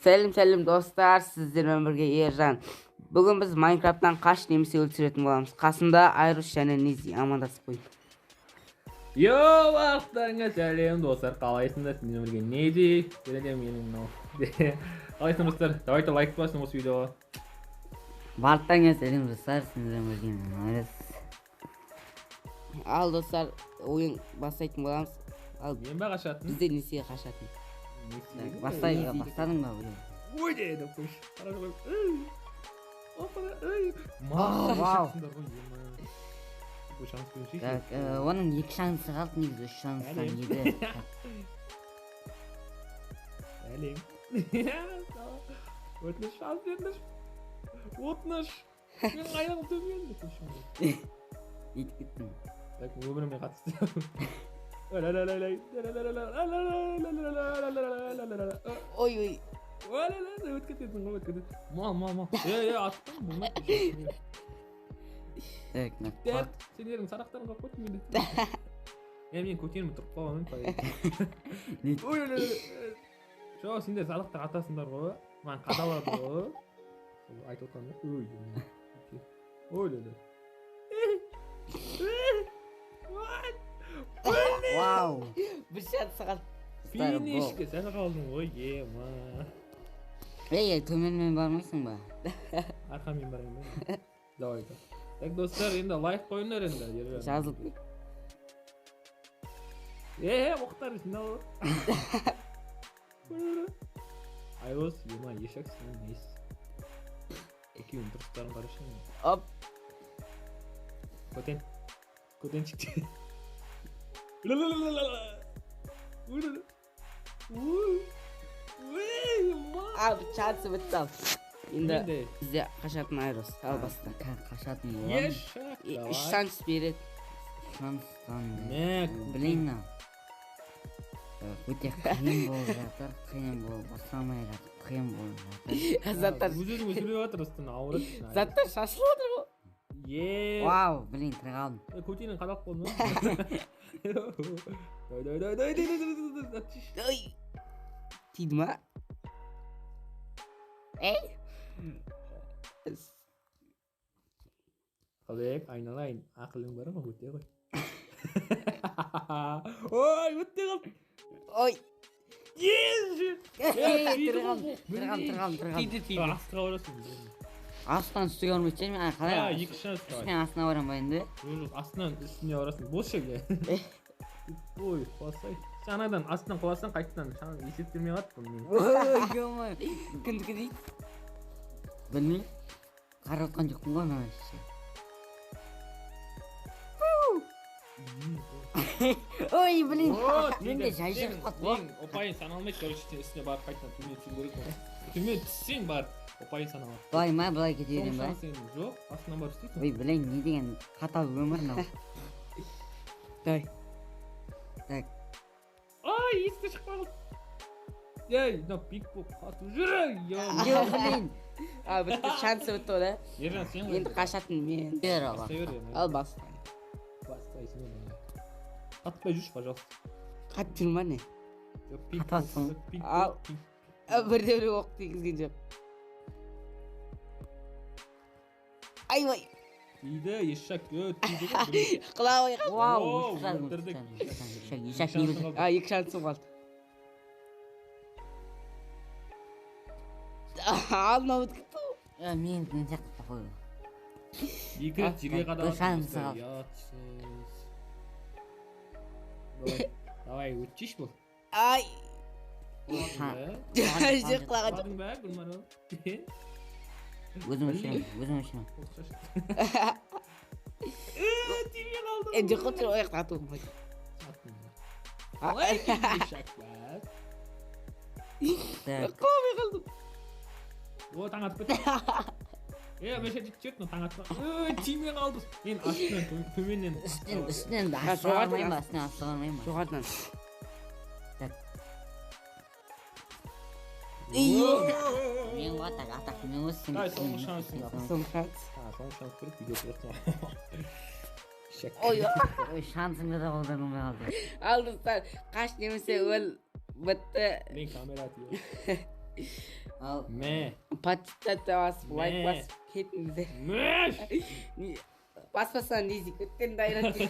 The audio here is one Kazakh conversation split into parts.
Сәлем сәлем достар, сіздермен бірге Ержан. Бүгін біз Майнкрафттан қаш немесе өлтіретін боламыз. Қасымда Айрус және Низи, амандасып қойын. Йо, барлықтарыңа сәлем достар, қалайсыңдар? Сіздермен бірге Низи, және де менің мынау. Қалайсыңдар достар? Давайте лайк басың осы видеоға. Барлықтарыңа сәлем достар, сіздермен бірге мен Айрус. Ал достар, ойын бастайтын боламыз. Ал мен ба қашатын? Бізде Низиге қашатын. Бастай, бастадың ба? Ой, деп қойшы. Қарашы қой. Опа, ей. Мал, Вау. Бұл шанс беруші. Так, оның екі шансы қалды негізі, үш шанстан еді. Әлем. Өтініш, шанс беріңдерші. Өтініш. Мен аяғым төмен деп қойшы. Нетіп кеттің? Так, өміріме қатысты. Ой, ой. Өтіп кетесің ғой, өтіп кетесің. Мал, мал, мал. Е, аттым, болмайды. Так, мына Так, сендердің садақтарың қалып қойды менде. Е, мен көтермей тұрып қалғанмын, по идее. Ой, ой, ой. Жоқ, сендер садақтар атасыңдар ғой. Маған қадалады ғой. Сол айтып отқан да. Ой, ой, ой. Вау. Бір шансы қалды. Финишке сәл қалдың ғой, ема. Ей, төменмен бармайсың ба? Арқамен барайын ба? Давай. Так, достар, енді лайк қойыңдар енді. Ержан. Жазылып. Е, оқтар жинал. Айрос, ема, ешек сен несі? Екеуінің дұрыстарын қарашы. Оп. Көтен. Көтеншік. Ал, шансы бітті ал. Енді бізде қашатын Айрос. Ал баста. Қашатын боламын. Ешек. Үш шанс береді. Шанстан. Мә, Блин, өте қиын болып жатыр, қиын болып, бастамай жатыр, қиын болып жатыр. Заттар. Өз-өзіңе сөйлеп жатыр, үстін ауырып. Заттар шашылып отыр ғой. Е. Вау, блин, тірі қалдым. Көтенің қадалып қалды ма? Дай, дай, дай, дай, дай, дай, дай, дай, дай. Ой. Тиді ма? Ей. Қалек, айналайын, ақылың бар ма? Өте ғой. Ой, өте қалды. Ой. Ей, тірі қалдым, тірі қалдым, тірі қалдым, тірі қалдым. Тиді, тиді. Астыға барасың. Астынан үстіге бармайтын шығармын, мен қалай? Ha, екі шанс бар. Үстінен астына барамын ба енді? Жоқ, жоқ, астынан үстіне барасың. Бос жерге. Ой, құласай. Сен анадан астынан құласаң қайтадан шанс есептелмей қалады бұл мен. Ой, ё-моё. Кімдікі дейді? Білмеймін. Қарап отқан жоқпын ғой мына вообще. Ой, блин. Менде жай шығып қалды ғой. Мен ұпайын саналмайды, короче, сен үстіне барып қайтадан төмен түсу керек қой. Төмен түссең барып ұпайын саналады. Былай ма, былай кете беремін ба? Соңғы шанс енді жоқ, астынан барып істейсің. Ой, блин, не деген қатал өмір мынау. Давай. Так. Ай, есікті шықпай қалды. Ей, мынау пик болып қатып жүр. Йо, блин. А, бітті, шансы бітті ғой да. Ержан, сен ғой. Енді қашатын мен. Бер ал. Бастай бер, Ержан. Ал баста. Бастайсың енді. Қатпай жүрші, пожалуйста. Қатып жүр ма не? Жоқ, пик Қатасың. болып, пик Ал. болып, пик. Бірде біреу оқ тигізген жоқ. Айбай. Тиді, ешак, тиді ғой, блин. Құлай қалды. Вау, Воу, үш шанс, өлтірдік. үш шанс, үш шанс, ешак не өлтірді? А, екі шансым қалды. Ал, мынау бітіп кетті ғой. Мен мен сияқты походу. Екі рет жерге бір қадалады. шансы қалды. Ұятсыз. Давай, давай, өтшейші бұл. Ай. Құладың ба? Жер құлаған жоқ. Құладың ба, Гүлмарал? Өзім өшіремін, өзім өшіремін. Тимей қалды. Е, жоқ қой, ол жақта атуға болмайды. Аттым. Қалай ешак ба? Так, Құламай қалдым. О, таң атып кетті. Е, мен жетіп жетті, но таң атып. Ой, тимей қалды. Мен астынан төменнен. үстінен, үстінен Ha, астына бармаймын ба, жоғарыдан. үстінен астына бармаймын ба? Жоғарыдан. Так. Мен ғой, так, атақ мен ғой, сен. Ай, соңғы шансың. Соңғы шанс. А, соңғы шанс керек, видео көрсін. Ешак. Ой, Ой, шансымды да қолданылмай қалды. Ал достар, қаш немесе өл бітті. Мен камера тиіп. Ал Мә. Подписаться басып, лайк Мә. басып кетіңіздер. Мәш. Баспасаң, не көттеріңді айырады.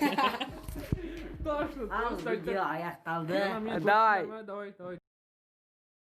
Точно, Ал точно. видео аяқталды. Давай. Давай, давай.